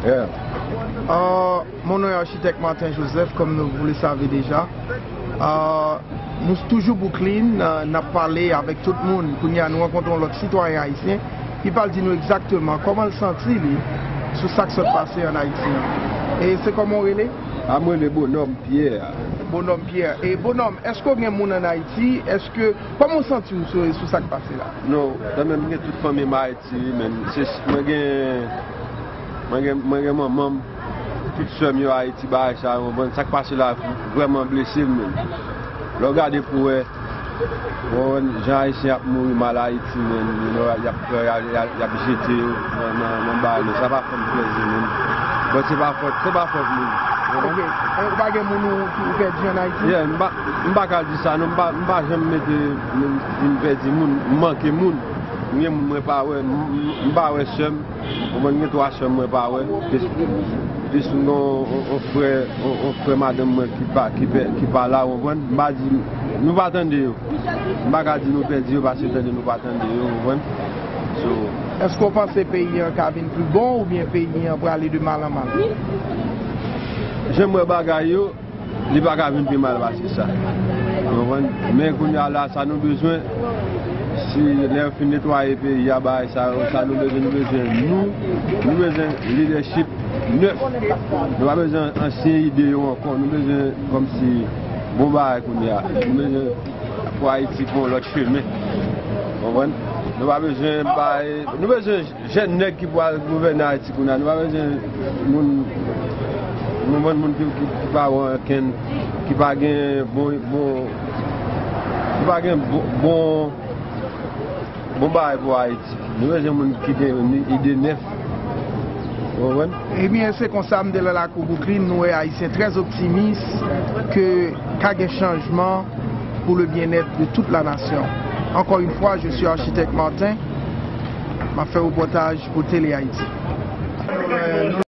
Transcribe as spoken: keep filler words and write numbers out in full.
Euh, mon nom est Architecte Martin Joseph, comme vous le savez déjà. Euh, nou toujou Brooklyn, euh, n ap pale avèk tout moun. Kounye a, nou rankontre yon lòt sitwayen ayisyen ki pral di nou egzakteman kòman l santi li sou sa k sot pase ann Ayiti an. E se kòman w rele? A, mwen rele Bonòm Pyè. Bonòm Pyè. E Bonòm, èske w gen moun ann Ayiti? Èske, kòman w santi w sou, sou sa k pase la? Non, kanmenm, m gen tout fanmi m Ayiti, men se, mwen gen, mwen gen, mwen gen manman m, tout sè m yo Ayiti, bagay sa, w konprann? Sa k pase la vrèman blese m, men lè w gade pou wè, w konprann, jan Ayisyen ap mouri mal Ayiti, men, y ap pran, y ap, y ap, y ap jete yo nan, nan, nan bagay, men sa pa fè m plezi, men. Bon, se pa fòt, se pa fòt moun. Ok. E ou pa gen moun ou, ou pèdi ann Ayiti? Yeah, m pa, m pa ka di sa, non, m pa, m pa janm mete, m, m pèdi moun, m manke moun. M gen moun mwen pa wè, m, m, m pa wè sè m. Ou konprann, gen twa sè m mwen pa wè. Plis, plis m gen yon, yon, yon frè, yon, yon frè madanm mwen ki pa, ki pè, ki pa la, ou konprann? M pa di, nou pa tande yo. M pa ka di nou pèdi yo, paske tande nou pa tande yo, ou konprann? So, èske w panse peyi an ka vin pi bon oubyen peyi an prale de mal an mal? Jan m wè bagay yo, li pa ka vin pi mal pase sa. Ou konprann? Men kounye a la, sa nou bezwen, si lè yo fin netwaye peyi a, bagay sa yo, sa nou bezwen, nou bezwen nou, nou bezwen lidèchip nèf. Nou pa bezwen ansyen ide yo ankò. Nou bezwen kòmsi bon bagay kounye a. Nou bezwen pou Ayiti pran yon lòt chemen. Ou konprann? Nou pa bezwen bay, nou bezwen jèn nèg ki pral gouvène Ayiti kounye a. Nou pa bezwen moun, nou bann moun ki, ki, ki pa wè ankenn, ki pa gen bon, bon, ki pa gen bon, bon, bon bagay pou Ayiti. Nou bezwen moun ki gen ide nèf. Ou konprann? Ebyen, se konsa m te lan lakou Brooklyn, nou wè Ayisyen trè optimis ke ka gen chanjman pour le bien-être de toute la nation. Encore une fois, je suis Architecte Martin, m ap fè repòtaj pou Tele Ayiti.